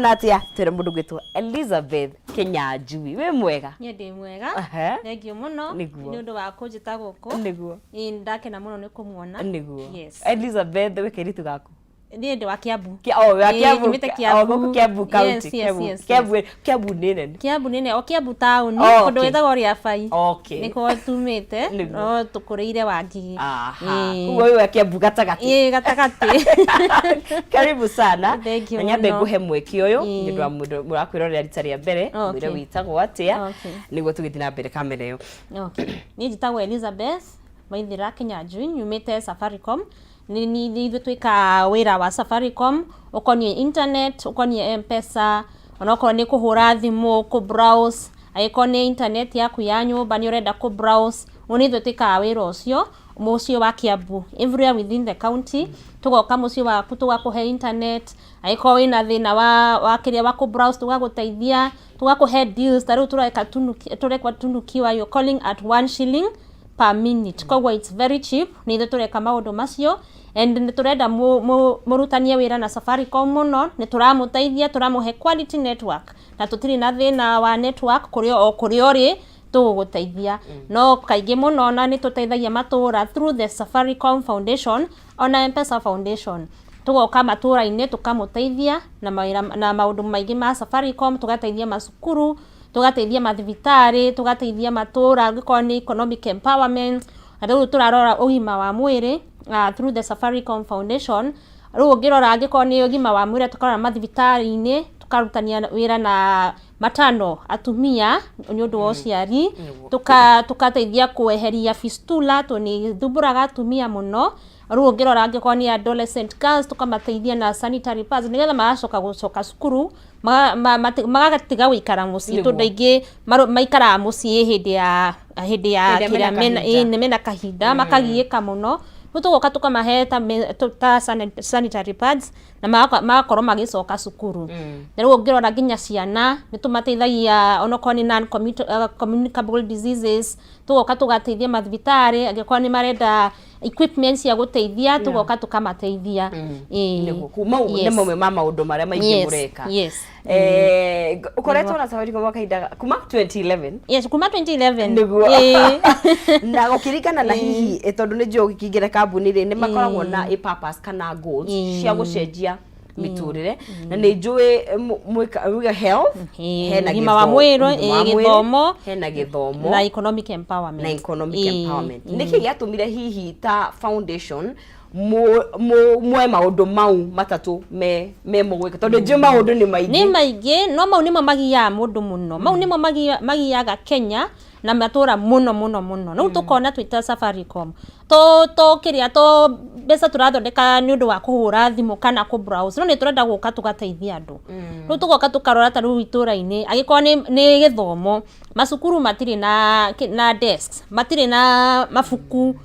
Na atia twĩna mũndũ gwĩtwo Elizabeth Kinyanjui, wĩ mwega? Niĩ ndĩ mwega. Thengiũ mũno nĩ ũndũ wa kũnjĩta gũkũ. Ĩĩ, nĩndakena mũno nĩ kũmuona. Yes. Elizabeth, wĩ kairĩtu gaku? Niĩ ndĩ wa Kiambu. Oh, wa Ĩĩ, Kiambu. nyumĩte Oh, Kiambu. gũkũ Kiambu County. Yes, yes. Kiambu, Kiambu nĩ nene. Kiambu nĩ nene, o Kiambu taũni, kũndũ gwĩtagwo Rĩabai. Nĩkuo tumĩte, no tũkũrĩire Wangigĩ. Aha. Koguo wĩ wa Kiambu gatagatĩ. Ĩĩ, gatagatĩ. Karibu sana. Thank you Na nyambe mũno. ngũhe mweke ũyũ nĩ ũndũ wa mũndũ mũrakwĩrorera rita rĩa mbere, mwĩre wĩtagwo atĩa nĩguo tũgĩthiĩ na mbere kamera ĩyo. Okay. Niĩ njĩtagwo Elizabeth Waithĩra Kĩnyanjui, nyumĩte Safaricom. Nĩ ithuĩ twĩkaga wĩra wa Safaricom ũkoniĩ internet, ũkoniĩ M-Pesa, onokorwo nĩ kũhũra thimũ, kũ browse, angĩkorwo nĩ internet yaku ya nyũmba nĩ ũrenda kũ browse, ũguo nĩ ithuĩ twĩkaga wĩra ũcio mũciĩ wa Kiambu, everywhere within the county, tũgoka mũciĩ waku tũgakũhe internet, angĩkorwo wĩna thĩna wa kĩrĩa wa kũ browse tũgagũteithia, tũgakũhe deals, ta rĩu tũreka tũreka tunukiwa, you're calling at 1 shilling per minute, koguo it's very cheap. Nĩ ithuĩ tũreka maũndũ macio and nĩ tũrenda mũrutanie wĩra na Safaricom mũno. Nĩ tũramũteithia, tũramũhe quality network na tũtirĩ na thĩna wa network. Kũrĩa o kũrĩa ũrĩ tũgũgũteithia, no kaingĩ mũno na nĩ tũteithagia matũra through the Safaricom Foundation ona M-Pesa Foundation. Tũgoka matũra-inĩ tũkamũteithia na mawĩra na maũndũ maingĩ ma Safaricom, tũgateithia macukuru, tũgateithia mathibitarĩ, tũgateithia matũra angĩkorwo nĩ economic empowerment. Na rĩu tũrarora ũgima wa mwĩrĩ through the Safaricom Foundation. Rĩu ũngĩrora angĩkorwo nĩ ũgima wa mwĩrĩ, tũkarora mathibitarĩ-inĩ, tũkarutania wĩra na matano atumia nĩ ũndũ wa ũciari, tũkateithia kweheria fistula tondũ nĩ ĩthumbũraga atumia mũno. Rĩu ũngĩrora angĩkorwo nĩ adolescent girls, tũkamateithia na sanitary pads nĩgetha magacoka gũcoka cukuru, magatiga gũikara mũciĩ, tondũ aingĩ maikaraga mũciĩ hĩndĩ ya Hĩndĩ ĩrĩa kĩrĩa mena mena kahinda. Ĩĩ, nĩ mena kahinda makagiĩka mũno. Rĩu tũgoka tũkamahe ta sanitary pads na magakorwo magĩcoka cukuru. Na rĩu ũngĩrora nginya ciana nĩ tũmateithagia onokorwo nĩ non communicable diseases, tũgoka tũgateithia mathibitarĩ angĩkorwo nĩ marenda equipment cia gũteithia, tũgoka tũkamateithia. Ĩĩ. Nĩguo mau nĩ mamwe ma maũndũ marĩa maingĩ mũreka. Ũkoretwo na Safaricom gwa kahinda kuma 2011? Yes, kuma 2011. Nĩguo. Na gũkĩringana na hihi tondũ nĩ njũĩ ũkĩingĩra kambuni rĩ, nĩ makoragwo na a purpose kana goals cia gũcenjia mĩtũrĩre, na nĩ njũĩ mwĩka health, hena ũgima wa mwĩrĩ, ũgima wa mwĩrĩ, gĩthomo, hena gĩthomo na economic empowerment. Na economic empowerment. Nĩkĩ gĩatũmire hihi ta foundation mwe maũndũ mau matatũ me mũgwĩka, tondũ njũĩ maũndũ nĩ maingĩ? Nĩ maingĩ, no mau nĩmo magiaga mũndũ mũno, mau nĩmo magiaga Kenya na matũra mũno mũno mũno. Rĩu tũkona twĩ ta Safaricom to kĩrĩa to mbeca tũrathondeka nĩ ũndũ wa kũhũra thimũ kana kũ browse, no nĩ tũrenda gũka tũgateithia andũ. Rĩu tũgoka tũkarora ta rĩu itũra-inĩ angĩkorwo nĩ gĩthomo, macukuru matirĩ na desks, matirĩ na mabuku,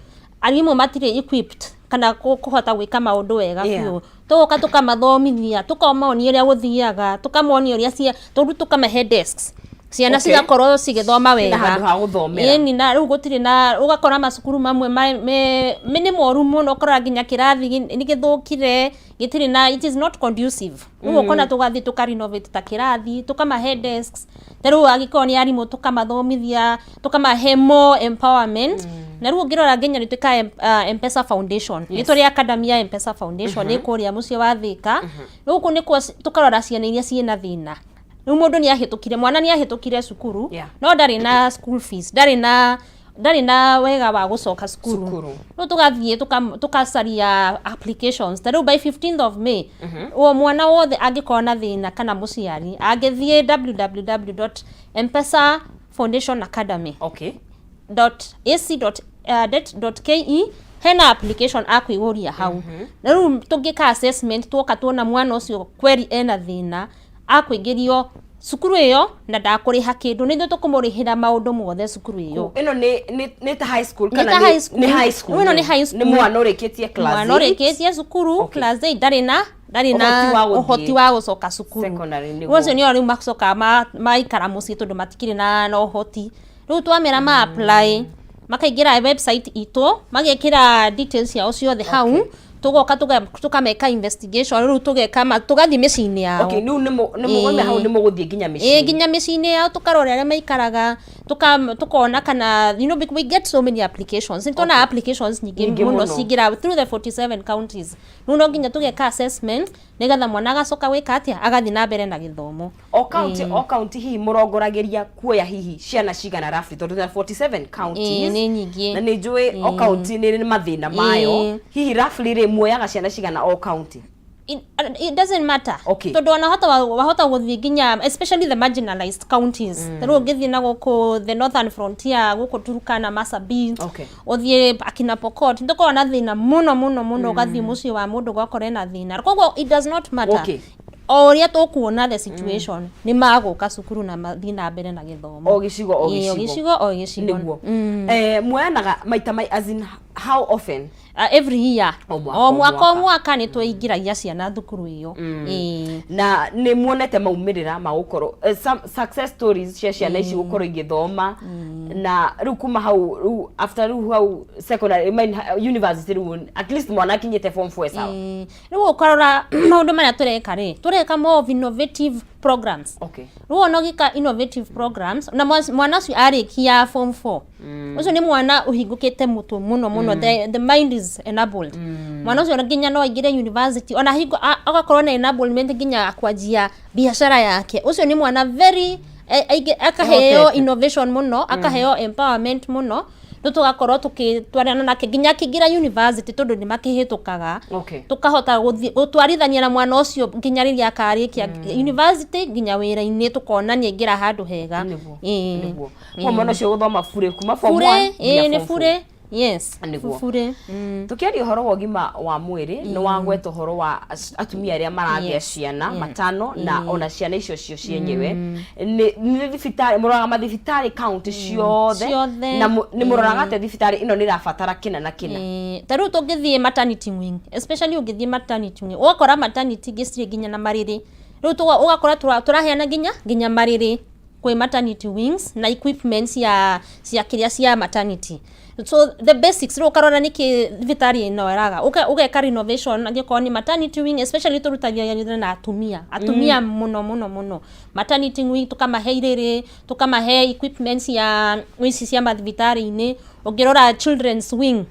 arimũ matirĩ equipped kana kũhota gwĩka maũndũ wega biũ, tũgoka tũkamathomithia, tũkamonia ũrĩa gũthiaga, tũkamonia ũrĩa cia tondũ tũkamahe desks, ciana cigakorwo cigĩthoma Ciĩna wega. handũ ha gũthomera. Ĩni, na rĩu gũtirĩ na ũgakora macukuru mamwe nĩ moru mũno, ũkora nginya kĩrathi nĩ gĩthũkire, gĩtirĩ na, it is not conducive. Rĩu ũkona tũgathiĩ tũka renovate ta kĩrathi, tũkamahe desks. Ta rĩu angĩkorwo nĩ arimũ, tũkamathomithia, tũkamahe more empowerment. Na rĩu ũngĩrora nginya nĩ twĩkaga M-Pesa Foundation, nĩ tũrĩ academy ya M-Pesa Foundation nĩ kũrĩa mũciĩ wa Thĩka. Rĩu kũu nĩkuo tũkarora ciana iria ciĩna thĩna. Rĩu mũndũ nĩ ahĩtũkire, mwana nĩ ahĩtũkire cukuru, no ndarĩ na school fees, ndarĩ na wega wa gũcoka cukuru. Cukuru. Rĩu tũgathiĩ tũkacaria applications. Ta rĩu by 15th of May, o mwana wothe angĩkorwo na thĩna kana mũciari angĩthiĩ www mpesa foundation academy .ac .ke, hena application akũihũria hau. Na rĩu tũngĩka assessment, tuoka tuona mwana ũcio kweri ena thĩna, akũingĩrio cukuru ĩyo na ndakũrĩha kĩndũ, nĩ ithuĩ tũkũmũrĩhĩra maũndũ mothe cukuru ĩyo. Ĩno nĩ ta high school Nĩ kana ta high school. Nĩ high school. Ĩno nĩ high school. Nĩ mwana ũrĩkĩtie class Mwana 8. ũrĩkĩtie cukuru class 8, ndarĩ na ũhoti wa gũthiĩ ũhoti wa gũcoka cukuru secondary, nĩguo. Rĩu acio nĩo rĩu macokaga maikara mũciĩ tondũ matikĩrĩ na ũhoti. Rĩu twamera ma apply, makaingĩra website itũ, magekĩra details ciao ciothe hau. Tugoka tukameka investigation, rĩu tũgeka tũgathiĩ mĩciĩ-inĩ yao. Okay, rĩu nĩ mũgoima hau, nĩ mũgũthiĩ nginya mĩciĩ? Nginya mĩciĩ-inĩ yao, tũkarora arĩa maikaraga, tukona kana we get so many applications. Nĩ tuona applications nyingĩ Nyingĩ mũno mũno. Cingĩra through the 47 counties. Rĩu no nginya tũgeka assessment nĩgetha mwana agacoka gwĩka atĩa, agathiĩ na mbere na gĩthomo. O county, o county hihi mũrongoragĩria kuoya hihi ciana cigana roughly, tondũ there are 47 counties? Nĩ nyingĩ. Na nĩ njũĩ o county nĩ mathĩna mayo. Hihi roughly rĩ, muoyaga ciana cigana o county? It doesn't matter, tondũ ona wahota gũthiĩ nginya especially the marginalized counties. Ta rĩu ũngĩthiĩ na gũkũ the northern frontier, gũkũ Turkana, Marsabit, ũthiĩ akina Pokot, nĩtũkoragwo na thĩna mũno mũno mũno. Ũgathiĩ mũciĩ wa mũndũ ũgakora ena thĩna, koguo it does not matter. O ũrĩa tũkuona the situation, nĩ magũka cukuru na mathiĩ na mbere na gĩthomo. O gĩcigo, o Ĩĩ, o gĩcigo. Gĩcigo, o gĩcigo. Nĩguo. Muoyanaga maita mai, as in how often? Every year. O mwaka, o o mwaka, o mwaka. Mwaka nĩ tũingĩragia ciana thukuru ĩyo. Ĩĩ. Na nĩ muonete maumĩrĩra ma gũkorwo some success stories cia ciana ici gũkorwo igĩthoma, na rĩu kuma hau, rĩu after rĩu hau secondary, I mean, university, rĩu at least mwana akinyĩte form 4, sawa? Ĩĩ. Rĩu ũkarora maũndũ marĩa tũreka rĩ, tũreka more of innovative programs. Rĩu ona ũgĩka innovative programs na mwana ũcio arĩkia form 4, ũcio nĩ mwana ũhingũkĩte mũtwe mũno mũno. The mind is enabled. Mwana ũcio nginya no aingĩre university, ona hingo agakorwo na enablement nginya kwanjia biashara yake. Ũcio nĩ mwana very akaheo Ehotete. Innovation mũno, akaheo empowerment mũno. Rĩu tũgakorwo tũgĩtwarana nake nginya akĩingĩra university, tondũ nĩ makĩhĩtũkaga. Tukahota gũtwarithania na mwana ũcio nginya rĩrĩa akarĩkia university, nginya wĩra-inĩ, tukona nĩ aingĩra handũ hega. Nĩguo. Nĩguo kwa mwana ũcio gũthoma bure kuma form bure 1 nginya Ĩĩ, nĩ form four. bure, yes. Nĩguo. Bure. Tukiaria ũhoro wa ũgima wa mwĩrĩ, nĩ wagweta ũhoro wa atumia arĩa maragĩa ciana matano, na ona ciana icio cio cienyewe nĩ thibitarĩ mũroraga, mathibitarĩ county ciothe? Ciothe. Na nĩ mũroraga atĩ thibitarĩ ĩno nĩ ĩrabatara kĩna na kĩna? Ĩĩ, ta rĩu tũngĩthiĩ maternity wing, especially ũngĩthiĩ maternity wing, ũgakora maternity ingĩ citirĩ nginya na marĩrĩ. Rĩu ũgakora tũraheana nginya marĩrĩ kwĩ maternity wings na equipment cia kĩrĩa cia maternity, so the basics. Rĩu ũkarora nĩkĩ thibitarĩ ĩno ĩraga. Ũgeka renovation angĩkorwo nĩ maternity wing especially. Tũrutithagia wĩra na atumia mũno mũno mũno. Maternity wing tũkamahe irĩrĩ, tũkamahe equipment cia ici cia mathibitarĩ-inĩ. Ũngĩrora children's wing,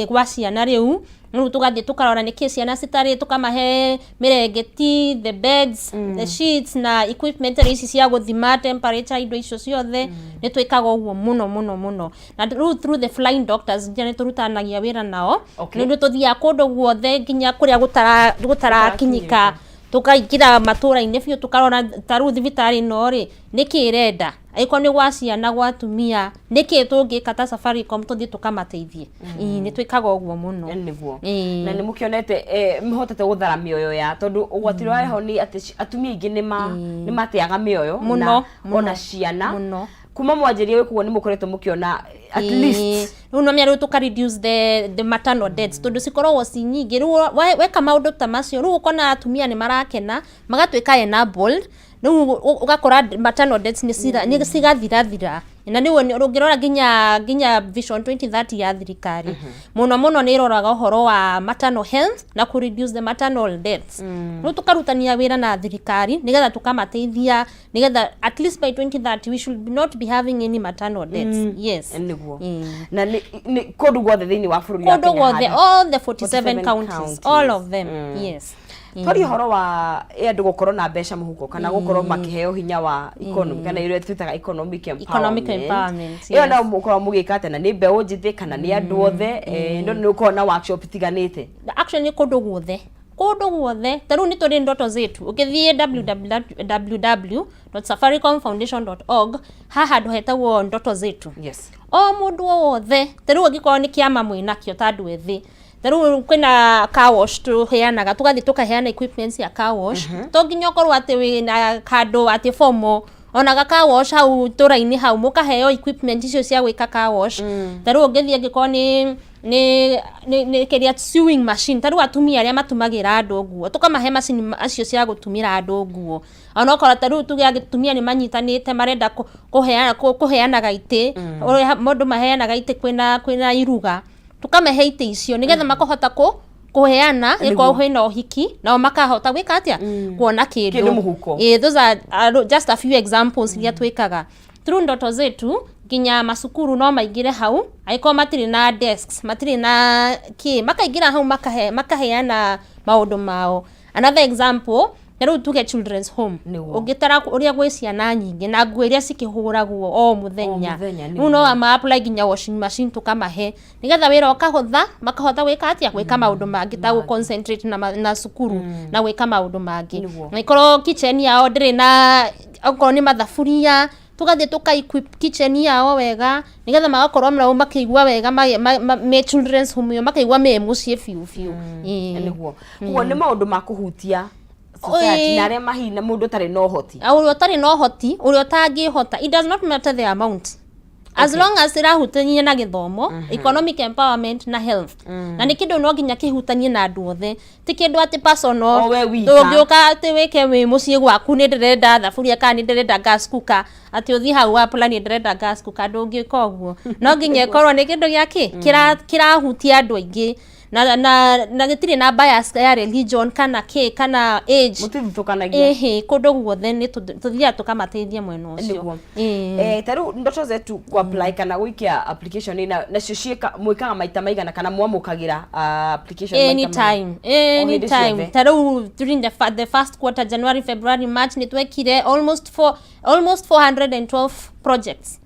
gwa ciana, rĩu tũgathiĩ tũkarora nĩkĩ ciana citarĩ, tũkamahe mĩrengeti, the beds, the sheets na equipment ici cia gũthima temperature, indo icio ciothe. Nĩ twĩkaga ũguo mũno mũno mũno. Na rĩu through the flying doctors nginya nĩ tũrutanagia wĩra nao. Nĩ ũndũ tũthiaga kũndũ guothe, nginya kũrĩa gũtarakinyĩka, tũkaingĩra matũra-inĩ biũ, tũkarora ta rĩu thibitarĩ ĩno rĩ, nĩkĩ ĩrenda, angĩkorwo nĩ gwa ciana, gwa atumia, nĩkĩ tũngĩka ta Safaricom tũthiĩ tũkamateithie. Ĩĩ, nĩ twĩkaga ũguo mũno. Nĩguo. Ĩĩ. Na nĩ mũkĩonete mũhotete gũthara mĩoyo ya, tondũ ũgwati ũrĩa wĩho nĩ atĩ atumia aingĩ nĩ mateaga mĩoyo Mũno, na mũno. ona ciana. Mũno. Kuma mwanjĩrie gwĩka ũguo, nĩ mũkoretwo mũkĩona at least Rĩu no rĩu tũka reduce the maternal deaths, tondũ cikoragwo ci nyingĩ. Rĩu weka maũndũ ta macio, rĩu ũkona atumia nĩ marakena, magatuĩka enabled. Rĩu ũgakora maternal deaths nĩ cigathirathira. Na nĩguo ũngĩrora nginya Vision 2030 ya thirikari, mũno mũno nĩ ĩroraga ũhoro wa maternal health na kũ reduce the maternal deaths. Rĩu tũkarutania wĩra na thirikari nĩgetha tũkamateithia, nĩgetha at least by 2030 we should not be having any maternal deaths, yes. Nĩguo. Na nĩ kũndũ guothe thĩinĩ wa bũrũri wa Kũndũ Kenya guothe, all the 47 47 counties, counties. all of them, yes. Twaria ũhoro wa andũ gũkorwo na mbeca mũhuko, kana gũkorwo makĩheo hinya wa economy, kana ĩrĩa twĩtaga economic Economic empowerment, ĩyo yes. no mũkorwo mũgĩka atĩa, na nĩ mbeũ njĩthĩ kana nĩ andũ othe? No nĩ ũkorwo na workshop itiganĩte? Actually nĩ kũndũ guothe, kũndũ guothe. Ta rĩu nĩ tũrĩ Ndoto Zetu. Ũngĩthiĩ www.safaricomfoundation.org, haha handũ hetagwo Ndoto Zetu. O mũndũ o wothe, ta rĩu angĩkorwo nĩ kĩama mwĩnakĩo ta andũ ethĩ, ta rĩu kwĩna car wash tũheanaga, tũgathiĩ tũkaheana equipment cia car wash. To nginya ũkorwo atĩ wĩna handũ atĩ formal, ona ga car wash hau itũra-inĩ hau, mũkaheo equipment icio cia gwĩka car wash. Ta rĩu ũngĩthiĩ, angĩkorwo nĩ kĩrĩa sewing machine, ta rĩu atumia arĩa matumagĩra andũ nguo, tũkamahe macini acio cia gũtumĩra andũ nguo. Onokorwo ta rĩu tuge atumia nĩ manyitanĩte, marenda kũheanaga itĩ, ũrĩa mũndũ maheanaga itĩ, kwĩna iruga, tũkamahe itĩ icio nĩgetha makahota kũ Kũheana gĩkorwo kwĩna ũhiki, nao makahota gwĩka atĩa? Kuona kĩndũ. Kĩndũ mũhuko. Ĩĩ, those are just a few examples iria twĩkaga through Ndoto Zetu. Nginya macukuru no maingĩre hau, angĩkorwo matirĩ na desks, matirĩ na kĩ, makaingĩra hau makaheana maũndũ mao. Another example, ta rĩu tuge children's home. Ũngĩtara ũrĩa gwĩ ciana nyingĩ na nguo iria cikĩhũragwo o mũthenya, Mũthenya, rĩu no ma apply nginya washing machine, tũkamahe nĩgetha wĩra ũkahũtha, makahota gwĩka atĩa? Gwĩka maũndũ mangĩ ta gũ-concentrate na cukuru na gwĩka maũndũ mangĩ. Na ikorwo kitchen yao ndĩrĩ na okorwo nĩ mathaburia, tũgathiĩ tũka equip kitchen yao wega nĩgetha magakorwo nao makĩigua wega me children's home ĩyo, makaigua me mũciĩ biũ biũ. Ĩĩ. Nĩguo, koguo nĩ maũndũ ma kũhutia society na arĩa mahina mũndũ ũtarĩ na ũhoti. Na ũrĩa ũtarĩ na ũhoti, ũrĩa ũtangĩhota, it does not matter the amount as long as ĩrahutania na gĩthomo, economic empowerment na health. Na nĩ kĩndũ no nginya kĩhutanie na andũ othe, ti kĩndũ atĩ personal. O we wika. Ndũngĩũka atĩ wĩke wĩ mũciĩ gwaku, nĩ ndĩrenda thaburia kana nĩ ndĩrenda gas cooker, atĩ ũthiĩ hau apply, nĩ ndĩrenda gas cooker. Ndũngĩka ũguo. No nginya ĩkorwo nĩ kĩndũ gĩa kĩ kĩrahutia andũ aingĩ na gĩtirĩ na bias ya religion kana kĩ kana age. Mũtithutũkanagia. Ĩhĩ, kũndũ guothe nĩ tũthiaga tũkamateithia mwena ũcio. Ĩĩ. Ta rĩu Ndoto Zetu ku apply kana gũikia application ĩ nacio ciĩka mwĩkaga maita maigana kana mwamũkagĩra application maita maigana? Anytime. O hĩndĩ Anytime. ciothe. Ta rĩu during the first quarter, January, February, March, nĩ twekire almost 412 projects,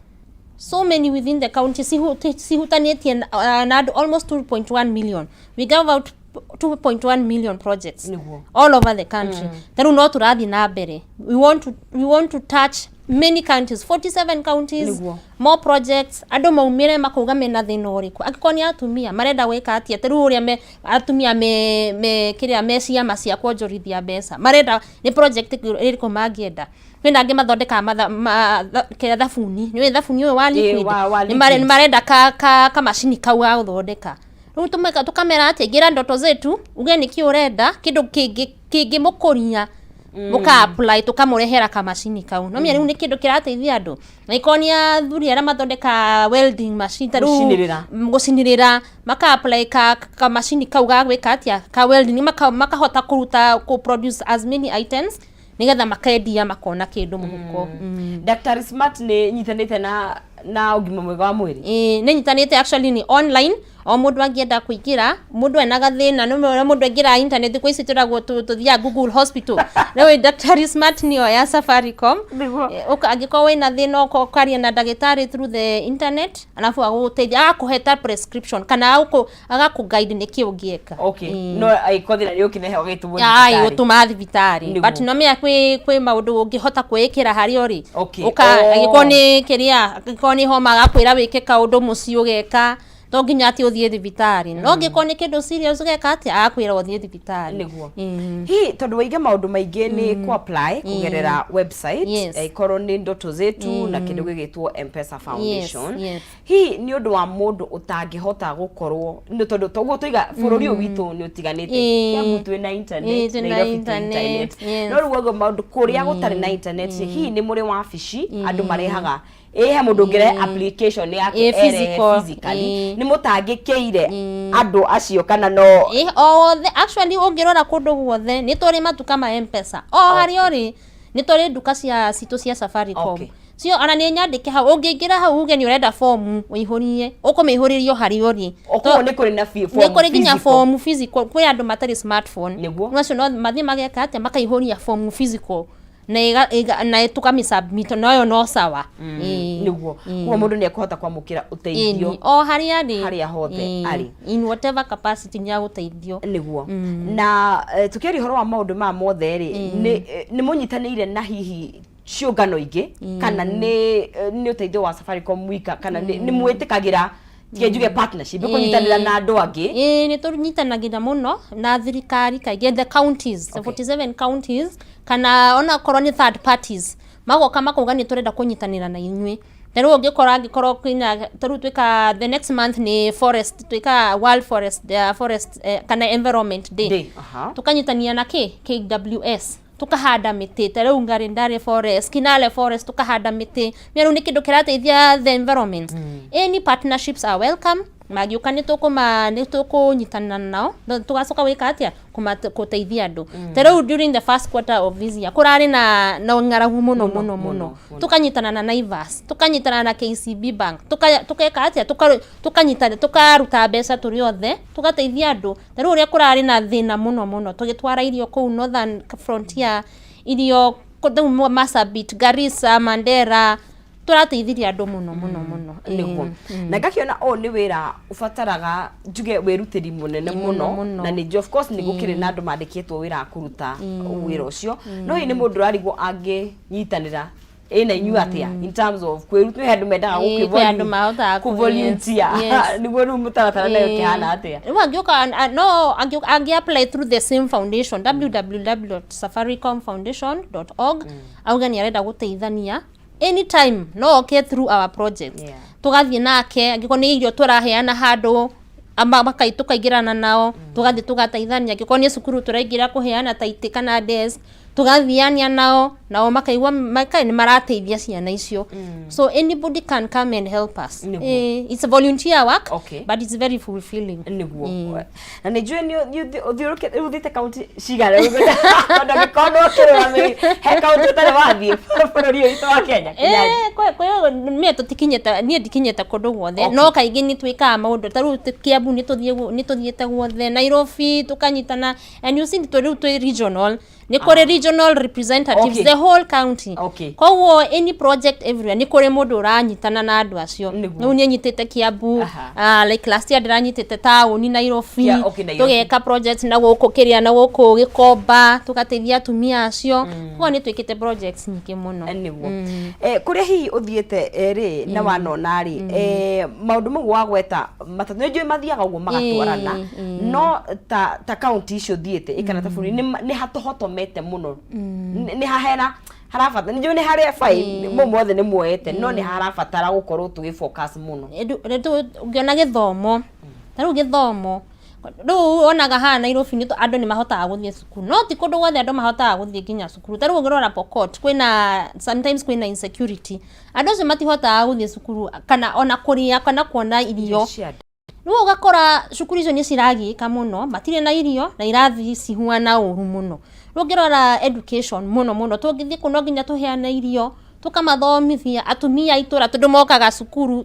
so many within the county cihutanĩtie na andũ almost 2.1 million. We gave out 2.1 million projects all over the country. Ta rĩu no tũrathiĩ na mbere, we want to touch many counties, 47 counties, more projects. Andũ maumĩre makauga mena thĩna ũrĩkũ, angĩkorwo nĩ atumia marenda gwĩka atĩa. Ta rĩu ũrĩa atumia me kĩrĩa me ciama cia kuonjorithia mbeca marenda, nĩ project ĩrĩkũ mangĩenda. Kwĩna angĩ mathondekaga kĩrĩa thabuni, nĩũĩ thabuni ũyũ wa liquid? Wa liquid. Nĩ marenda ka kamacini kau ga gũthondeka. Rĩu tũkamera atĩ ingĩra Ndoto Zetu, uge nĩkĩ ũrenda, kĩndũ kĩngĩmũkũria, mũka apply, tũkamũrehera kamacini kau. No menya rĩu nĩ kĩndũ kĩrateithia andũ. Na ikorwo nĩ athuri arĩa mathondeka welding machine ta rĩu Gũcinĩrĩra. Gũcinĩrĩra, maka apply kamacini kau ga gwĩka atĩa, ka welding, makahota kũruta, kũ produce as many items nĩgetha makendia makona kĩndũ mũhuko. Dr. Smart nĩ nyitanĩte na ũgima mwega wa mwĩrĩ? Ĩĩ, nĩ nyitanĩte. Actually nĩ online, o mũndũ angĩenda kũingĩra, mũndũ ena gathĩna, nĩ ũrĩa mũndũ aingĩra internet thikũ ici twĩragwo tũthiaga Google Hospital. Rĩu Dr. Smart nĩyo ya Safaricom. Angĩkorwo wĩna thĩna, ũkaria na ndagĩtarĩ through the internet, alafu agũgũteithia, agakũhe ta prescription kana agakũ guide nĩkĩ ũngĩeka. Okay, no angĩkorwo thĩna nĩ ũkĩnehe ũgĩtũmwo Ai, thibitarĩ. Gũtũma thibitarĩ. But no menya kwĩ maũndũ ũngĩhota kwĩĩkĩra harĩa ũrĩ. Ũka angĩkorwo nĩ kĩrĩa, angĩkorwo nĩ homa, agakwĩra wĩke kaũndũ mũciĩ ũgeka, to nginya atĩ ũthiĩ thibitarĩ. No angĩkorwo nĩ kĩndũ serious, ũgeka atĩa? Agakwĩra ũthiĩ thibitarĩ. Hihi tondũ waiga maũndũ maingĩ nĩ ku apply kũgerera website, ĩkorwo nĩ Ndoto Zetu na kĩndũ gĩgĩtwo M-Pesa Foundation, hihi nĩ ũndũ wa mũndũ ũtangĩhota gũkorwo, nĩ tondũ toguo tũiga bũrũri ũyũ witũ nĩ ũtiganĩte, Kiambu twĩna internet, Ĩĩ, twĩna Nairobi twĩ internet, internet, no rĩu ũguo maũndũ kũrĩa gũtarĩ na internet, hihi nĩ mũrĩ wabici andũ marehaga, ĩ he mũndũ ũngĩrehe application yake Ĩĩ, erehe physical. physically? Ĩĩ. Nĩ mũtangĩkĩire andũ acio kana no? Ĩ, o wothe. Actually ũngĩrora kũndũ guothe nĩ tũrĩ matuka ma M-Pesa, o harĩa ũrĩ nĩ tũrĩ nduka cia citũ cia Safaricom. Cio ona nĩ nyandĩke hau, ũngĩingĩra hau uge nĩ ũrenda fomu ũihũrie, ũkũmĩihũrĩrio harĩa ũrĩ. O koguo nĩ kũrĩ na Nĩ form kũrĩ nginya physical. fomu physical. Kwĩ andũ matarĩ smartphone. Acio no mathiĩ mageka atĩa? Makaihũria fomu physical na tũkamĩ-submit nayo, no sawa. Ĩĩ. Nĩguo, koguo mũndũ nĩ ekũhota kwamũkĩra ũteithio Ĩni, o harĩa arĩ. Harĩa hothe arĩ. In whatever capacity nĩ agũteithio. Nĩguo. Na tukiaria ũhoro wa maũndũ maya mothe rĩ, nĩ mũnyitanĩire na hihi ciũngano ingĩ kana nĩ ũteithio wa Safaricom wika, kana nĩ mwĩtĩkagĩra, tige njuge partnership, kũnyitanĩra na andũ angĩ? Ĩĩ, nĩ tũnyitanagĩra mũno na thirikari kaingĩ, the counties, the 47 counties, kana ona korwo nĩ third parties magoka makauga nĩ tũrenda kũnyitanĩra na inyuĩ. Ta rĩu ũngĩkora angĩkorwo kwĩna, ta rĩu twĩka the next month nĩ forest, twĩka World Forest, forest kana Environment Day. Day, Tukanyitania na kĩ KWS, tukahanda mĩtĩ, ta rĩu Ngarindare Forest, Kinale Forest, tukahanda mĩtĩ. Mĩa rĩu nĩ kĩndũ kĩrateithia the environment. Any partnerships are welcome. Mangĩũka nĩ tũkũnyitanĩra nao, no tũgacoka gwĩka atĩa? Kũteithia andũ. Ta rĩu during the first quarter of this year kũrarĩ na ng'aragu mũno mũno mũno. Tũkanyitana na Naivas, tukanyitana na KCB Bank, tukeka atĩa? Tukanyitana, tukaruta mbeca tũrĩ othe, tugateithia andũ. Ta rĩu ũrĩa kũrarĩ na thĩna mũno mũno, tũgĩtwara irio kũu Northern Frontier, irio kũu Marsabit, Garissa, Mandera, tũrateithirie andũ mũno mũno mũno. Nĩguo, na ngakĩona ũyũ nĩ wĩra ũbataraga, njuge, wĩrutĩri mũnene mũno. Mũno. Na ningĩ, of course, nĩ gũkĩrĩ na andũ mandĩkĩtwo wĩra wa kũruta wĩra ũcio, no hihi nĩ mũndũ ũrarigwo angĩnyitanĩra ĩna inyuĩ atĩa in terms of kwĩruta? He andũ mendaga Kwĩ andũ mahotaga kũ volunteer. Yes. Nĩguo, rĩu mũtaratara nayo ĩkĩhana atĩa? Rĩu angĩũka no angĩ apply through the same foundation, www.safaricomfoundation.org, auge nĩ arenda gũteithania, anytime no oke through our project. Tũgathiĩ nake, angĩkorwo nĩ irio tũraheana handũ ama tũkaingĩrana nao, tũgathiĩ tũgateithania. Angĩkorwo nĩ cukuru tũraingĩra kũheana ta itĩ kana desk, tũgathiania nao, nao makaigua nĩ marateithia ciana icio. So anybody can come and help us. It's a volunteer work, but it's very fulfilling. Nĩguo, na nĩ njũĩ nĩ ũthiũrũkĩte. Rĩu ũthiĩte kaunti cigana? Tondũ angĩkorwo no ũkĩrũgamĩrĩri, he kaunti ũtarĩ wathiĩ bũrũri ũyũ witũ wa Kenya? Niĩ tũtikinyĩte, niĩ ndikinyĩte kũndũ guothe, no kaingĩ nĩ twĩkaga maũndũ. Ta rĩu Kiambu nĩ tũthiĩte guothe, Nairobi tũkanyitana, and you see rĩu twĩ regional, nĩ kũrĩ regional representatives, the whole county. Koguo any project everywhere nĩ kũrĩ mũndũ ũranyitana na andũ acio. Rĩu niĩ nyitĩte Kiambu, like last year ndĩranyitĩte taũni Nairobi. Yeah, okay, Nairobi. Tũgeka projects na gũkũ kĩrĩa, na gũkũ Gĩkomba, tũgateithia atumia acio. Koguo nĩ twĩkĩte projects nyingĩ mũno. Nĩguo, kũrĩa hihi ũthiĩte rĩ na wanona rĩ, maũndũ mau wagweta matatũ, nĩ njũĩ mathiaga ũguo magatwarana, no ta kaunti icio ũthiĩte ĩkana ta bũrũri, nĩ hatũhotomete mũno? Nĩ hahena harabata? Nĩ njũĩ nĩ harĩa fine, mau mothe nĩ muoete, no nĩ harabatara gũkorwo tũgĩ focus mũno? Ũngĩona gĩthomo, ta rĩu gĩthomo rĩu wonaga haha Nairobi nĩ andũ nĩ mahotaga gũthiĩ cukuru, no ti kũndũ guothe andũ mahotaga gũthiĩ nginya cukuru. Ta rĩu ũngĩrora Pokot, kwĩna sometimes kwĩna insecurity, andũ acio matihotaga gũthiĩ cukuru kana ona kũrĩa kana kuona irio. Cia nda. Rĩu ũgakora cukuru icio nĩ ciragiĩka mũno, matirĩ na irio na irathi cihuana ũru mũno. Rĩu ũngĩrora education mũno mũno, tũngĩthiĩ kũ, no nginya tũheane irio, tũkamathomithia atumia a itũra, tondũ mokaga cukuru,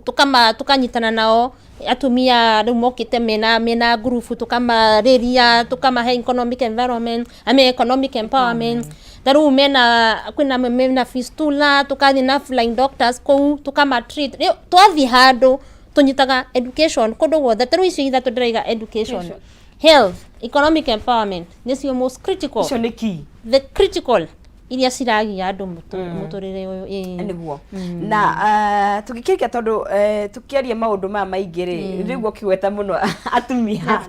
tũkanyitana nao atumia rĩu mokĩte mena ngurubu, tũkamarĩria, tũkamahe economic environment, I mean economic empowerment. Ta rĩu mena kwĩna mena fistula, tũkathiĩ na flying doctors kũu, tũkamatreat. Rĩu twathiĩ handũ tũnyitaga education kũndũ guothe. Ta rĩu icio ithatũ ndĩraiga, education, health, economic empowerment, nĩcio most critical. Icio nĩ key. The critical iria ciragia andũ mũtũrĩre ũyũ, ĩĩ. Nĩguo, na tũgĩkĩrĩkia, tondũ tũkĩaria maũndũ maya maingĩ rĩ, rĩu ũkĩgweta mũno atumia.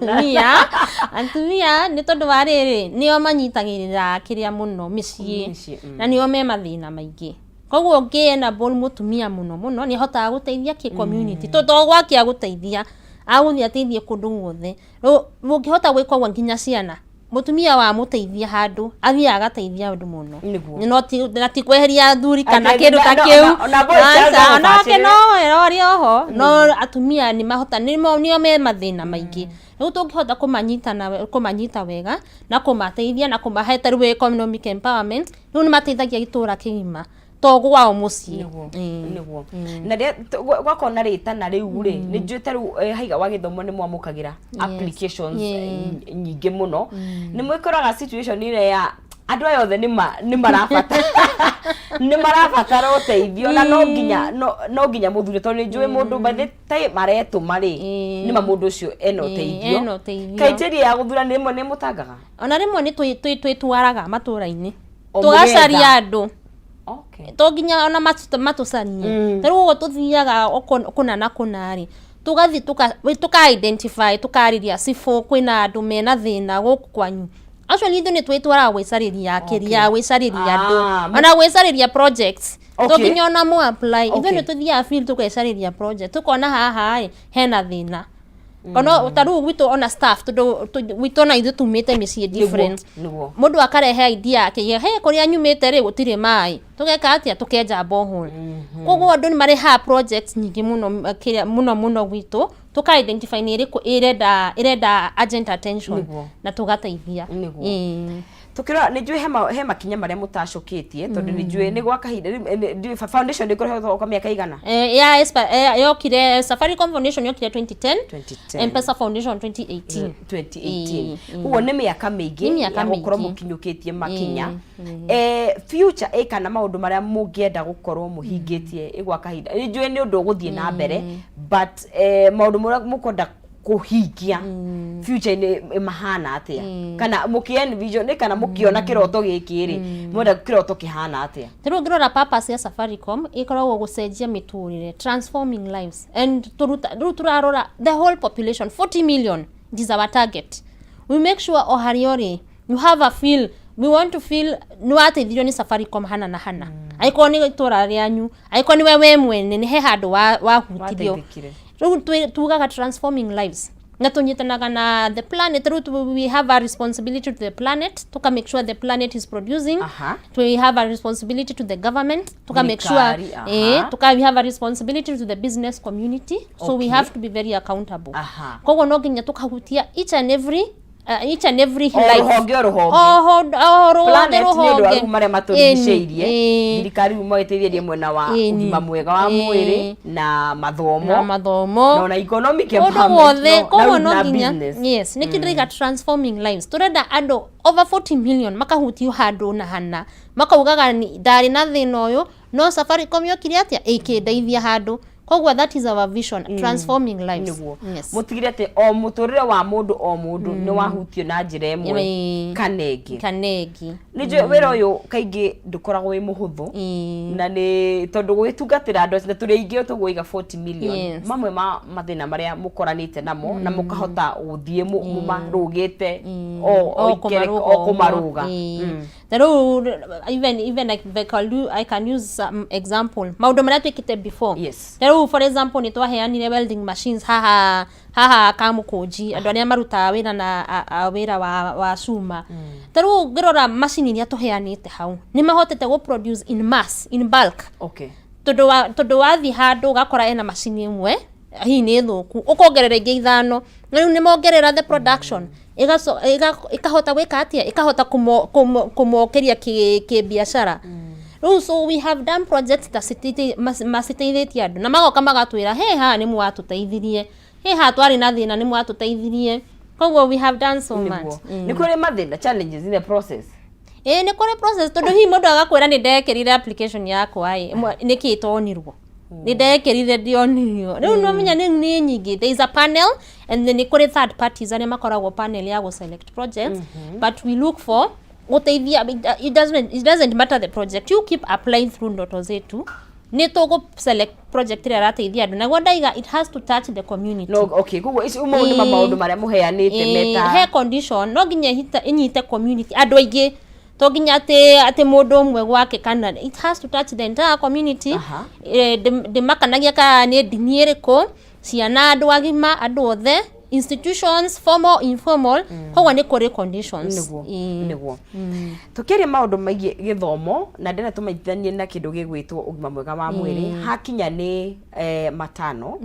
Atumia nĩ tondũ wa rĩrĩ, nĩo manyitagĩrĩra kĩrĩa mũno mĩciĩ. Mĩciĩ. Na nĩo me mathĩna maingĩ, koguo ũngĩ enable mũtumia mũno mũno, nĩ ahotaga gũteithia kĩ community, tondũ to gwake agũteithia, agũthiĩ ateithie kũndũ guothe. Rĩu mũngĩhota gwĩka ũguo, nginya ciana, mũtumia wa mũteithia handũ athiaga agateithia andũ mũno. No ti na ti kweheria athuri kana kĩndũ ta kĩu. Ona boys Aca, child onake no no arĩ oho, no atumia nĩ mahota, nĩo me mathĩna maingĩ. Rĩu tũngĩhota kũmanyita wega na kũmateithia na kũmahe ta rĩu economic empowerment, rĩu nĩ mateithagia itũra kĩgima, to gwao mũciĩ. Nĩguo. Nĩguo, na rĩrĩa gwakorwo na rĩtana rĩu rĩ, nĩ njũĩ ta rĩu haiga wa gĩthomo nĩ mwamũkagĩra applications nyingĩ mũno. Nĩ mwĩkoraga situation ĩrĩa ya andũ aya othe nĩ marabatara ũteithio, na no nginya mũthure, tondũ nĩ njũĩ mũndũ by the time maretũma rĩ, nĩma mũndũ ũcio ena ũteithio. Ena ũteithio. Criteria ya gũthura nĩ rĩmwe nĩ mũtangaga? Ona rĩmwe nĩ twĩtwaraga matũra-inĩ, O tũgacaria mũgetha. andũ. To nginya ona matũcarie. Ta rĩu ũguo tũthiaga kũna na kũna rĩ, tũgathiĩ tũka identify, tũkarĩria cibũ, kwĩna andũ mena thĩna gũkũ kwanyu. Actually ithuĩ nĩ twĩtwaraga gwĩcarĩria kĩrĩa, gwĩcarĩria andũ, ona gwĩcarĩria projects. To nginya ona mũ apply, ithuĩ nĩ tũthiaga field tũgecarĩria project, tũkona haha ĩ hena thĩna. Ona ta rĩu gwitũ, ona staff, tondũ gwitũ ona ithuĩ tumĩte mĩciĩ different, mũndũ akarehe idea yake, he kũrĩa nyumĩte rĩ, gũtirĩ maĩ, tũgeka atĩa? Tũkenja borehole. Koguo andũ nĩ marehaga projects nyingĩ mũno, kĩrĩa mũno mũno gwitũ. Tũka identify nĩ ĩrĩkũ ĩrenda urgent attention na tũgateithia. Nĩguo. Tukĩrora nĩ njũĩ he makinya marĩa mũtacũkĩtie, tondũ nĩ njũĩ nĩ gwa kahinda rĩu, ndiũĩ foundation ĩkoretwo kwa mĩaka igana? Yokire, Safaricom Foundation yokire 2010. 2010. Mpesa Foundation 2018. 2018. Ũguo nĩ mĩaka mĩingĩ Nĩ mĩaka ya gũkorwo mĩingĩ. mũkinyũkĩtie makinya. Future ĩ kana maũndũ marĩa mũngĩenda gũkorwo mũhingĩtie ĩ gwa kahinda, nĩ njũĩ nĩ ũndũ ũgũthiĩ na mbere, but maũndũ marĩa mũkwenda kũhingia future-inĩ mahana atĩa, kana mũkĩ envision kana mũkĩona kĩroto gĩkĩ rĩ, mwenda kĩroto kĩhana atĩa? Ta rĩu ũngĩrora purpose ya Safaricom ĩkoragwo gũcenjia mĩtũrĩre, transforming lives, and tũruta rĩu tũrarora the whole population, 40 million, it is our target. We make sure o harĩa ũrĩ you have a feel, we want to feel nĩ wateithirio nĩ Safaricom hana na hana, angĩkorwo nĩ itũra rĩanyu, angĩkorwo nĩwe we mwene nĩ he handũ wahutirio. Wateithĩkire. Rĩu tugaga transforming lives na tũnyitanaga na the planet. Rĩu we have a responsibility to the planet, tuka make sure the planet is producing. We have a responsibility to the government, tuka make sure Thirikari, aha. Tuka we have a responsibility to the business community, so we have to be very accountable. Koguo no nginya tukahutia each and every O life. rũhonge o rũhonge. O rũhonge. Planet nĩ ũndũ wa Rũhonge. rĩu marĩa matũrigicĩirie. Ĩni. Thirikari rĩu magĩteithĩrĩrie mwena wa ũgima mwega wa mwĩrĩ na mathomo na mathomo na ona economic kũndũ empowerment, guothe. Koguo na no na nginya business. Yes, nĩkĩ ndĩraiga transforming lives, tũrenda andũ over 40 million makahutio handũ na hana, makaugaga ndarĩ na thĩna ũyũ, no Safaricom yokire atĩa ĩkĩndeithia handũ. Koguo that is our vision, transforming lives. Nĩguo. Yes. Mũtigire atĩ o mũtũrĩre wa mũndũ o mũndũ nĩ wahutio na njĩra ĩmwe kana ĩngĩ. Kana ĩngĩ. Nĩ njũĩ wĩra ũyũ kaingĩ ndũkoragwo wĩ mũhũthũ, na nĩ tondũ gũgĩtungatĩra andũ acio, na tũrĩ aingĩ tũgũiga 40 million, mamwe ma mathĩna marĩa mũkoranĩte namo na mũkahota gũthiĩ mũmarũgĩte o o ikere- kũmarũga. O kũmarũga. Ũguo. Ta rĩu even like I can use some example, maũndũ marĩa twĩkĩte before. Ta rĩu for example nĩ twaheanire welding machines haha Kamũkũnji, andũ arĩa marutaga wĩra na wĩra wa cuma. Ta rĩu ũngĩrora macini iria tũheanĩte hau, nĩ mahotete gũ produce in mass, in bulk, tondũ wathiĩ handũ ũgakora ena macini ĩmwe hihi nĩ thũku, ũkongerera ingĩ ithano, na rĩu nĩ mongerera the production, ĩkahota gwĩka atĩa, ĩkahota kũmokĩria kĩbiacara rĩu. So we have done projects ta maciteithĩtie andũ na magoka magatwĩra, "He haha nĩ mwatũteithirie, he haha twarĩ na thĩna nĩ mwatũteithirie." Koguo we have done so much. Nĩguo nĩ kũrĩ mathĩna, challenges in the process. Ĩĩ, nĩ kũrĩ process, tondũ hihi mũndũ agakwĩra, "Nĩ ndekĩrire application yakwa ĩ, nĩkĩ ĩtonirwo? Nĩ ndekĩrire, ndionirwo." Rĩu no menya nĩ nyingĩ. There is a panel and then nĩ kũrĩ third parties arĩa makoragwo panel ya gũ select projects, but we look for gũteithia. It doesn't matter the project, you keep applying through Ndoto Zetu, nĩ tũgũ select project ĩrĩa ĩrateithia andũ. Naguo ndaiga it has to touch the community. No, okay, koguo ici mau nĩ maũndũ marĩa mũheanĩte meta He condition, no nginya ĩnyite community, andũ aingĩ, to nginya atĩ mũndũ ũmwe gwake, kana it has to touch the entire community. Ndĩmakanagia kana nĩ ndini ĩrĩkũ, ciana, andũ agima, andũ othe, institutions, formal, informal. Koguo nĩ kũrĩ conditions. Nĩguo. Nĩguo tũkĩaria maũndũ megiĩ gĩthomo, na ndĩrenda tũmenyithanie na kĩndũ gĩgwĩtwo ũgima mwega wa mwĩrĩ hakinya nĩ matano,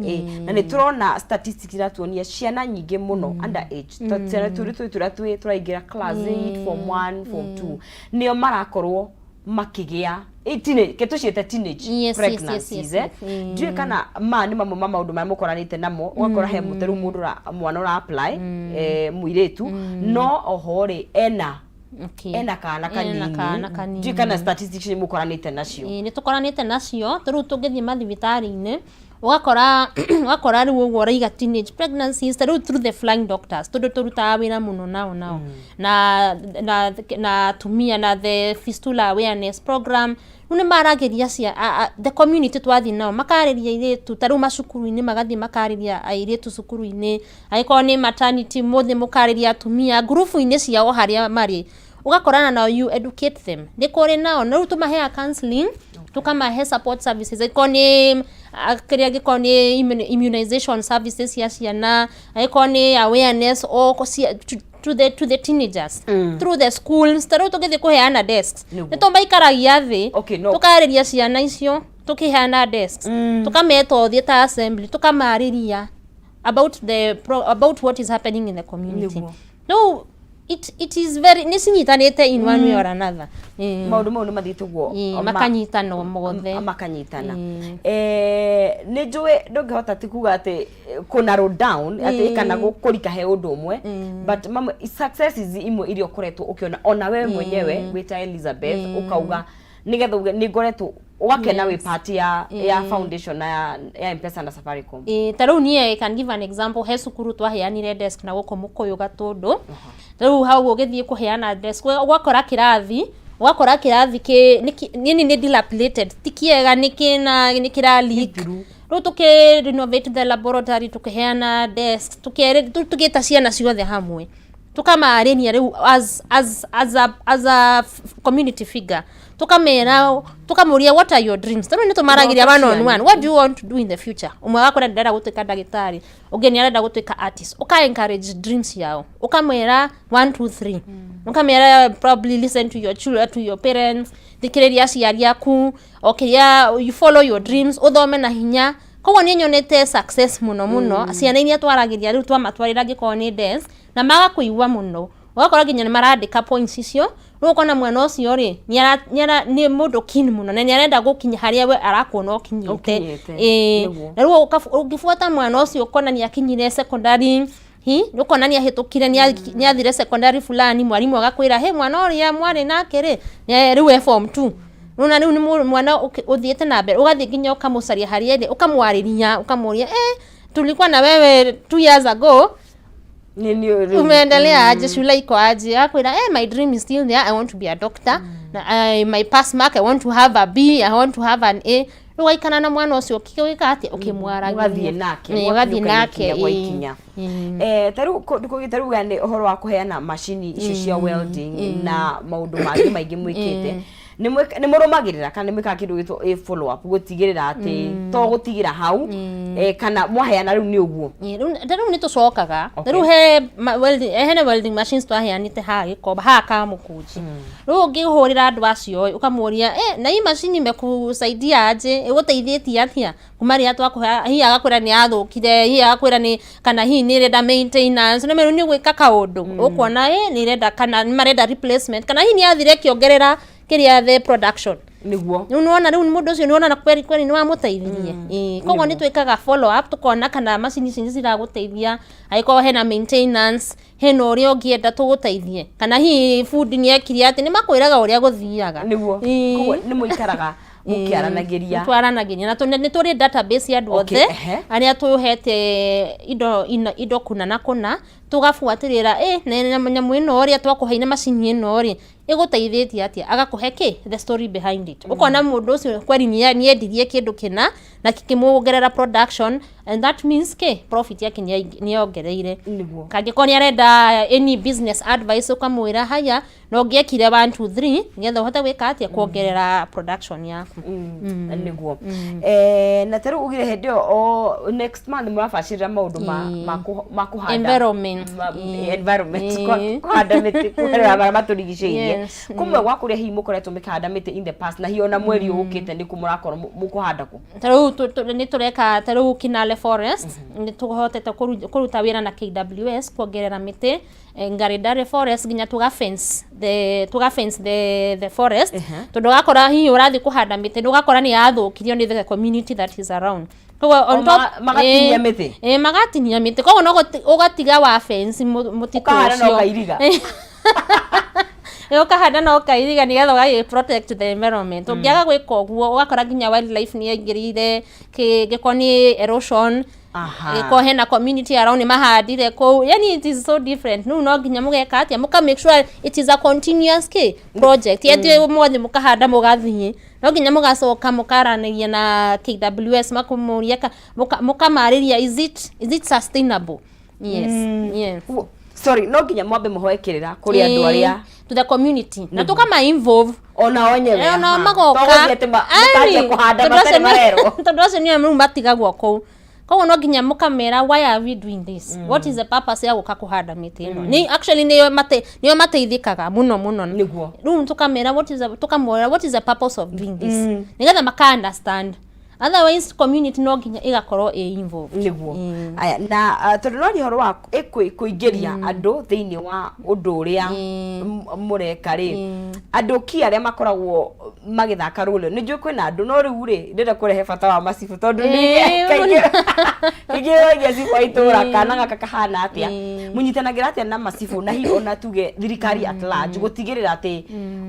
na nĩ tũrona statistics iratuonia ciana nyingĩ mũno under age, ta ciana tũrĩ tũrĩ tũrĩa twĩ tũraingĩra class 8, form 1, form 2, nĩo marakorwo makĩgĩa teenage, ke tũciĩte teenage pregnancies. Ndiũĩ kana ma nĩ mamwe ma maũndũ marĩa mũkoranĩte namo, ũgakora he mũte rĩu mũndũ mwana ũra apply, mũirĩtu, no oho rĩ ena ena kana Ena kana kanini. Kanini. Ndiũĩ kana statistics nĩ mũkoranĩte nacio. Ĩĩ, nĩ tũkoranĩte nacio. Ta rĩu tũngĩthiĩ mathibitarĩ-inĩ, ũgakora rĩu ũguo ũraiga teenage pregnancies, ta rĩu through the Flying Doctors, tondũ tũrutaga wĩra mũno nao na atumia na the fistula awareness program. Rĩu nĩ maragĩria cia the community, twathiĩ nao makarĩria airĩtu, ta rĩu macukuru-inĩ magathiĩ makarĩria airĩtu cukuru-inĩ, angĩkorwo nĩ maternity mũthĩ mũkarĩria atumia ngurubu-inĩ ciao harĩa marĩ, ũgakorana nao, you educate them. Nĩ kũrĩ nao na rĩu tũmaheaga counseling, tũkamahe support services, angĩkorwo nĩ kĩrĩa, angĩkorwo nĩ immunization services cia ciana, angĩkorwo nĩ awareness o to the teenagers through the schools. Ta rĩu tũngĩthiĩ kũheana desks, nĩ tũmaikaragia thĩ, Okay, no. tũkarĩria ciana icio, tũkĩheana desks, tũkameta othiĩ ta assembly, tũkamarĩria. about what is happening in the community. Nĩguo. No, it is very, nĩ cinyitanĩte in one way or another. Maũndũ mau nĩ mathiĩte ũguo. Makanyitana mothe. Makanyitana. Nĩ njũĩ ndũngĩhota ti kuga atĩ kũ narrow down atĩ kana kũrika he ũndũ ũmwe, but mamwe successes imwe iria ũkoretwo ũkĩona ona we mwenyewe wĩ ta Elizabeth, ũkauga nĩgetha uge nĩ ngoretwo ũgakena wĩ part ya foundation na ya M-Pesa na Safaricom. Ĩ, ta rĩu niĩ I can give an example. He cukuru twaheanire desk na gũkũ Mũkũyũ Gatũndũ. Rĩu hau ũgĩthiĩ kũheana desk, ũgakora kĩrathi kĩ nĩ nĩ dilapidated, ti kĩega, nĩ kĩna nĩ kĩra leak. Gĩthiru. Rĩu tũkĩ renovate the laboratory, tũkĩheana desk, tũgĩta ciana ciothe hamwe, tukamarĩria rĩu as a community figure, tukamera, tukamũria, "What are your dreams?" Tondũ nĩ tũmaragĩria one on one, "What do you want to do in the future?" Ũmwe agakwĩra, "Ndĩrenda gũtuĩka ndagĩtarĩ," ũngĩ nĩ arenda gũtuĩka artist. Ũka encourage dreams yao, ũkamwĩra 1 2 3, ũkamwĩra probably listen to your children, to your parents, thikĩrĩria aciari aku, o kĩrĩa, you follow your dreams, ũthome na hinya. Koguo nĩ nyonete success mũno mũno, ciana iria twaragĩria rĩu twamatwarĩra angĩkorwo nĩ desk, na magakũigua mũno, ũgakora nginya nĩ marandĩka points icio. Rĩu ũkona mwana ũcio rĩ nĩ mũndũ keen mũno na nĩ arenda gũkinya harĩa we arakuona ũkinyĩte. Ũkinyĩte, Ĩĩ. Nĩguo. Na rĩu ũngĩbuata mwana ũcio, ũkona nĩ akinyire secondary, hi ũkona nĩ ahĩtũkire, nĩ athire secondary fulani, mwarimũ agakwĩra, "He mwana ũrĩa mwarĩ nake rĩ, rĩu e form 2." Rĩu rĩu nĩ mwana ũthiĩte na mbere. Ũgathiĩ nginya ũkamũcaria harĩa ĩrĩ, ũkamwarĩria, ũkamũria, "Tulikuwa na wewe 2 years ago." Nĩ rĩu. "Umeendelea aje? Shule iko aje?" Akwĩra, "My dream is still there. I want to be a doctor. Na, my pass mark, I want to have a B, I want to have an A." Rĩu waikara na mwana ũcio ũgĩka atĩa? Ũkĩmwaragĩria. Ũgathiĩ nake. Ũgathiĩ mũgakinyũkania nake, ikinya gwa ikinya. Ta rĩu ta rĩu nĩ ũhoro wa kũheana macini icio cia welding na maũndũ mangĩ maingĩ mwĩkĩte, nĩ mũrũmagĩrĩra kana nĩ mwĩkaga kĩndũ gĩtwo a follow up, gũtigĩrĩra atĩ to gũtigĩra hau, kana mwaheana rĩu nĩ ũguo? Ĩĩ, ta rĩu nĩ tũcokaga. Ta rĩu he hena welding machines twaheanĩte haha Gĩkomba, haha Kamũkũnji. Rĩu ũngĩhũrĩra andũ acio ũkamũria, "Na hii macini imekusaidia aje? Ĩgũteithĩtie atĩa kuma rĩrĩa twakũhe?" Hihi agakwĩra nĩ yathũkire, hihi agakwĩra nĩ kana hihi nĩ ĩrenda maintenance, nĩ nĩ gwĩka kaũndũ ũkuona nĩ ĩrenda kana nĩ marenda replacement, kana hihi nĩ yathire ĩkĩongerera kĩrĩa, the production. Rĩu nĩwona, rĩu mũndũ ũcio nĩwona na kweri kweri nĩ wamũteithirie. Ĩĩ, koguo nĩ twĩkaga follow up, tũkona kana macini ici nĩ ciragũteithia, angĩkorwo hena maintenance, hena ũrĩa ũngĩenda tũgũteithie, kana hihi bundi nĩ ekire atĩ nĩ makwĩraga ũrĩa gũthiaga. Koguo nĩ mũikaraga mũkĩaranagĩria. Twaranagĩria na nĩ tũrĩ database ya andũ othe arĩa tũhete indo kũna na kũna, tũgabuatĩrĩra, na nyamũ ĩno ũrĩa twakũheire, macini ĩno rĩ, ĩgũteithĩtie atĩa? Agakũhe kĩ the story behind it. Ũkona mũndũ ũcio kweri nĩ endirie kĩndũ kĩna na kĩkĩmuongerera production, and that means kĩ profit yake nĩ yongereire. Kangĩkorwo nĩ arenda any business advice, ũkamwĩra, "Haya, no ũngĩekire 1 2 3 nĩgetha ũhote gwĩka atĩa, kuongerera production yaku." Nĩguo. Na ta rĩu ugire hĩndĩ ĩyo o next month mũrabacĩrĩra maũndũ ma kũhanda Environment. Environment, kũhanda mĩtĩ, kũherera marĩa matũrigicĩirie. Kũmwe gwa kũrĩa hihi mũkoretwo mũkĩhanda mĩtĩ in the past, na hihi ona mweri ũyũ ũkĩte nĩkũ mũrakorwo mũkũhanda kũ? Ta rĩu nĩ tũreka, ta rĩu Kinale Forest nĩ tũhotete kũruta wĩra na KWS kuongerera mĩtĩ, Ngaridare Forest, nginya tũga fence the forest, tondũ ũgakora hihi ũrathiĩ kũhanda mĩtĩ, ndũgakora nĩ yathũkirio nĩ the community that is around. Koguo on O magatinia mĩtĩ? Ĩ, magatinia mĩtĩ. Koguo no ũgatiga wa fence mũtitũ Ũkahanda na ũcio. ũkairiga. Ĩ, ũkahanda na ũkairiga nĩgetha ũgagĩ protect the environment. Ũngĩaga gwĩka ũguo, ũgakora nginya wildlife nĩ yaingĩrĩire, gĩkorwo nĩ erosion, gĩkorwo hena community around nĩ mahandire kũu. Yani it is so different. Rĩu no nginya mũgeka atĩa, mũka make sure it is a continuous kĩ project, ati ũmũthĩ mũkahanda mũgathiĩ, no nginya mũgacoka mũkaranĩria na KWS, makũmũria, mũkamarĩria, is it sustainable? Yes. Sorry, no nginya mwambe mũhoe kĩrĩra kũrĩ andũ arĩa To the community, na tukama involve. Ona o nyewe. Ona magoka. To gũthiĩ atĩ mũkanjia kũhanda matarĩ marerwo. Tondũ acio nĩo rĩu matigagwo kũu. Koguo no nginya mũkamera, "Why are we doing this? What is the purpose ya gũka kũhanda mĩtĩ ĩno?" Nĩ actually nĩo mateithĩkaga mũno mũno. Rĩu tũkamera what is the, tũkamwĩra what is the purpose of doing this, nĩgetha maka understand. Otherwise community no nginya ĩgakorwo ĩ involved. Nĩguo. Aya, na tondũ no ũhoro wa kũingĩria andũ thĩinĩ wa ũndũ ũrĩa mũreka rĩ, andũ ki arĩa makoragwo magĩthaka role, nĩ njũĩ kwĩna andũ, no rĩu rĩ, ndĩrenda kũrehe bata wa macibũ, tondũ nĩ kaingĩ kaingĩ wagia cibũ wa itũra kana gaka kahana atĩa, mũnyitanagĩra atĩa na macibũ na hihi ona tuge thirikari at large gũtigĩrĩra atĩ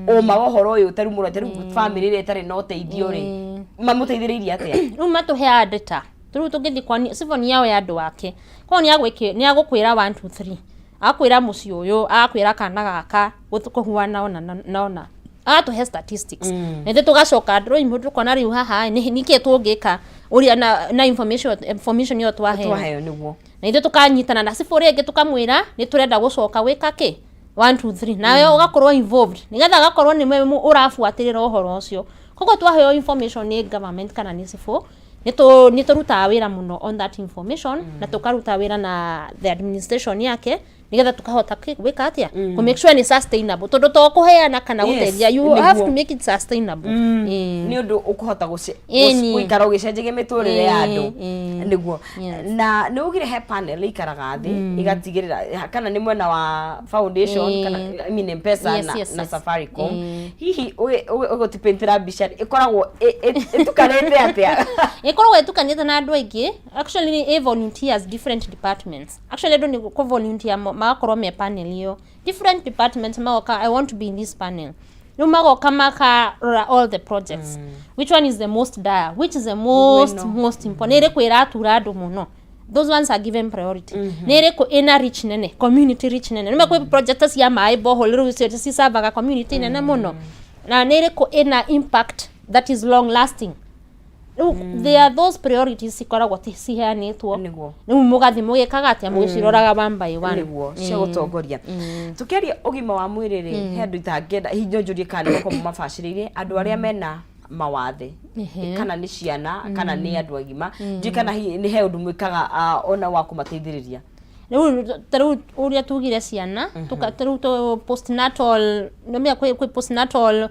ũma wa ũhoro ũyũ, tarĩu mũno tarĩu bamĩrĩ ĩrĩa ĩtarĩ na ũteithio rĩ, mamũteithĩrĩirie atĩa? Rĩu matũheaga data. Rĩu tũngĩthiĩ kwa cibũ nĩ oĩ andũ ake, koguo nĩ agũkwĩra 1 2 3, agakwĩra mũciĩ ũyũ, agakwĩra kana gaka kũhuana ona na ona, agatũhe statistics, na ithuĩ tũgacoka drawing board, tũkona rĩu haha nĩ nĩkĩ tũngĩka ũrĩa na information ĩyo twaheo. Twaheo, nĩguo. Na ithuĩ tũkanyitana na cibũ rĩngĩ, tũkamwĩra nĩ tũrenda gũcoka gwĩka kĩ 1 2 3, nawe ũgakorwo involved nĩgetha agakorwo nĩwe ũrabuatĩrĩra ũhoro ũcio. Koguo twaheo information nĩ government kana nĩ cibũ, nĩ tũrutaga wĩra mũno on that information, na tũkaruta wĩra na the administration yake nĩgetha tukahota gwĩka atĩa, kũ make sure nĩ sustainable, tondũ to kũheana kana gũteithia, you have to make it sustainable. Nĩ ũndũ ũkũhota gũikara ũgĩcenjagia mĩtũrĩre ya andũ. Nĩguo. Na nĩ ugire he panel ĩikaraga thĩ ĩgatigĩrĩra kana nĩ mwena wa foundation kana, I mean, M-Pesa na, na Safaricom. Hihi ũgũtũpĩntĩra mbica ĩkoragwo ĩtukanĩte atĩa? Ĩkoragwo ĩtukanĩte na andũ aingĩ. Actually nĩ volunteers, different departments. Actually andũ nĩ kũ volunteer magakorwo me panel ĩyo, different departments magoka, "I want to be in this panel." Rĩu magoka makarora all the projects, which one is the most dire, which is the most Wĩno. most important, nĩ ĩrĩkũ ĩratura andũ mũno. Those ones are given priority. Nĩ ĩrĩkũ ĩna reach nene, community reach nene. Nĩma kwĩ project cia maĩ, borehole, rĩu icio cicavaga community nene mũno. Na nĩ ĩrĩkũ ĩna impact that is long lasting. Rĩu there are those priorities cikoragwo ciheanĩtwo. Rĩu mũgathiĩ mũgĩkaga atĩa, mũgĩciroraga one by one. Nĩguo, cia gũtongoria. Tũkĩaria ũgima wa mwĩrĩ rĩ, he andũ itangĩenda hihi no njũrie kana nĩ makoragwo mabacĩrĩire andũ arĩa mena mawathe, kana nĩ ciana kana nĩ andũ agima, ndiũĩ kana hihi nĩ he ũndũ mwĩkaga ona wa kũmateithĩrĩria. Rĩu ta rĩu ũrĩa tugire ciana, ta rĩu postnatal, nĩmenya kwĩ postnatal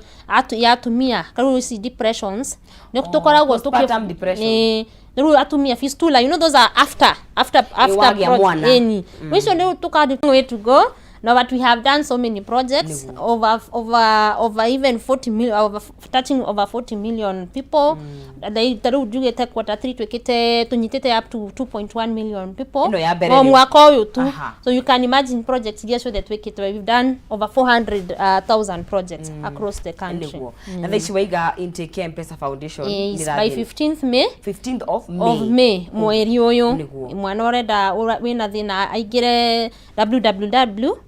ya atumia, rĩu ici depressions nĩ tũkoragwo. Postpartum depression. Ĩĩ, rĩu atumia fistula, you know those are after Wagĩa mwana. Ĩni icio nĩ tũka way to go. No, but we have done so many projects over even 40 million, over touching over 40 million people. Ta rĩu njugĩte quarter 3 twĩkĩte, tũnyitĩte up to 2.1 million people. Ĩno ya mbere O rĩu. Mwaka ũyũ tu. So you can imagine projects iria ciothe twĩkĩte. We've done over 400,000 projects across the country. Nĩguo. Na thaa ici waiga intake ya M-Pesa Foundation Is nĩ by ĩrathiĩ- 15th May. 15th of May. Of May, mweri ũyũ. Mwana ũrenda wĩna thĩna aingĩre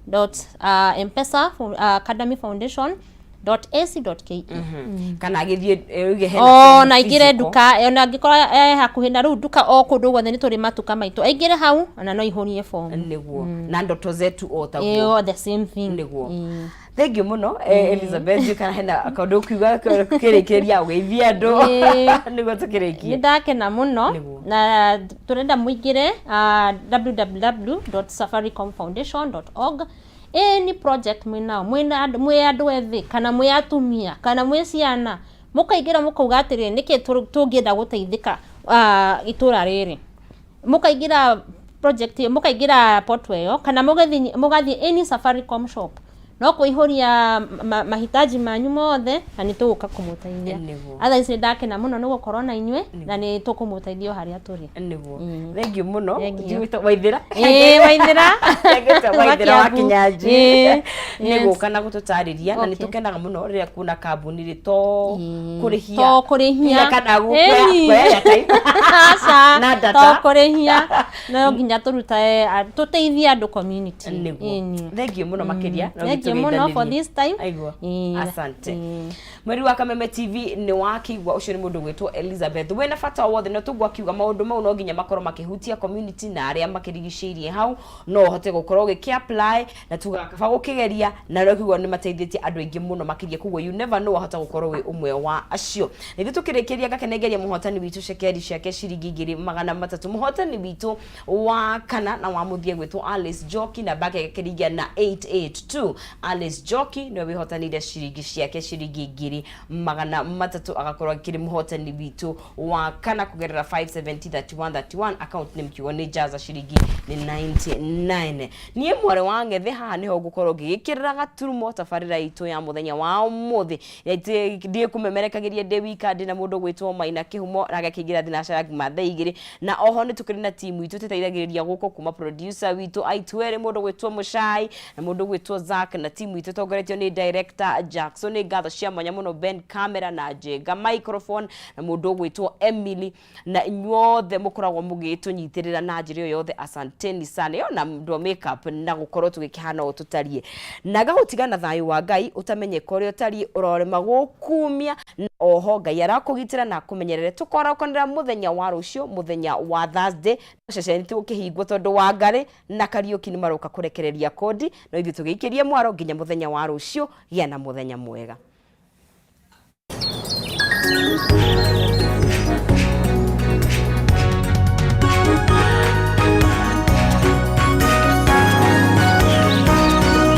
www.mpesa academy foundation ac.ke. Kana agĩthiĩ uge hena O form na aingĩre physical. nduka, ona angĩkorwo e hakuhĩ na rĩu nduka, o kũndũ guothe nĩ tũrĩ matuka maitũ, aingĩre hau ona no ihũrie form. Nĩguo, na ndoto zetu o taguo. Ĩyo the same thing. Nĩguo. Thank you mũno, Elizabeth. Ndiũĩ kana hena kaũndũ ũkiuga kĩrĩkĩrĩria ũgeithia andũ nĩguo Nĩ tũkĩrĩkie. Ndakena mũno. Na tũrenda mũingĩre www.safaricomfoundation.org. Any project mwĩnao, mwĩna andũ, mwĩ andũ ethĩ kana mwĩ atumia kana mwĩ ciana, mũkaingĩra mũkauga atĩrĩrĩ, nĩkĩ tũngĩenda gũteithĩka itũra rĩrĩ, mũkaingĩra project ĩyo, mũkaingĩra portal ĩyo, kana mũgathiĩ any Safaricom shop, no kũihũria mahitaji manyu mothe na nĩ tũgũka kũmũteithia. Otherwise nĩ ndakena mũno nĩ gũkorwo na inyuĩ na nĩ tũkũmũteithia o harĩa tũrĩ. Nĩguo, thank you mũno. Thank you. Njiguĩte Waithĩra. Ĩĩ, Waithĩra. Njiguĩte Waithĩra wa Kiambu. Kinyanjui nĩ gũka na gũtũtarĩria, na nĩ tũkenaga mũno rĩrĩa kuona kambuni rĩ to kũrĩhia To kũrĩhia. Kana kuoya airtime Aca. na data. To kũrĩhia, no nginya tũrutae tũteithie andũ community. Nĩguo, thank you mũno makĩria na Thank you mũno for this time. Aigua. Asante. Mweri wa Kameme TV nĩ wakĩigua ũcio nĩ mũndũ gwĩtwo Elizabeth wĩna bata o wothe, na tũguo akiuga maũndũ mau no nginya makorwo makĩhutia community na arĩa makĩrigicĩirie hau, no ũhote gũkorwo ũgĩkĩ apply na tugaga kaba gũkĩgeria, na rĩo kiugo nĩ mateithĩtie andũ aingĩ mũno makĩria, koguo you never know, wahota gũkorwo wĩ ũmwe wa acio. Na ithuĩ tũkĩrĩkĩria, ngakenengeria mũhotani witũ cekeri ciake ciringi 300,000, mũhotani witũ wa kana na wa mũthia gwĩtwo Alice Njoki, namba yake ĩkĩringia na 882. Alice Njoki nĩwe wĩhotanire ciringi ciake ciringi ngiri 2300 agakorwo akĩrĩ mũhotani witũ wa kana kũgerera 570 31 31. Account name kiugo nĩ Jaza, ciringi nĩ 99. Niĩ mwarĩ wa ng'ethe, haha nĩho ngũkorwo ngĩgĩkĩrĩra gaturumo tabarĩra itũ ya mũthenya wa ũmũthĩ. Ndiĩ kũmemerekagĩria ndĩ wika, ndĩ na mũndũ gwĩtwo Maina Kĩhumo, na agakĩingĩra thinacara nginya thaa 2. Na oho nĩ tũkĩrĩ na timu itũ tũteithagĩrĩria gũkũ, kuma producer witũ aitwerĩ, mũndũ gwĩtwo Mũcai na mũndũ gwĩtwo Zack, na timu itũ ĩtongoretio nĩ director Jackson. Nĩ ngatho cia mwanya mũno Ben camera na Njenga microphone na mũndũ ũgwĩtwo Emily, na inyuothe mũkoragwo mũgĩtũnyitĩrĩra na njĩra ĩyo yothe, asanteni sana. Ĩyo na mũndũ wa makeup na gũkorwo tũgĩkĩhana ũũ tũtariĩ, na ngagũtiga na thayũ wa Ngai ũtamenyeka ũrĩa ũtariĩ, ũrorema gũkumia, na oho Ngai arakũgitĩra na akũmenyerere. Tũkorakanĩra mũthenya wa rũciũ, mũthenya wa Thursday. Ceceni tũkĩhingwo tondũ wa Ngarĩ na Kariũki nĩ maroka kũrekereria kodi, no ithuĩ tũgĩikĩrie mwaro nginya mũthenya wa rũciũ. Gĩa na mũthenya mwega.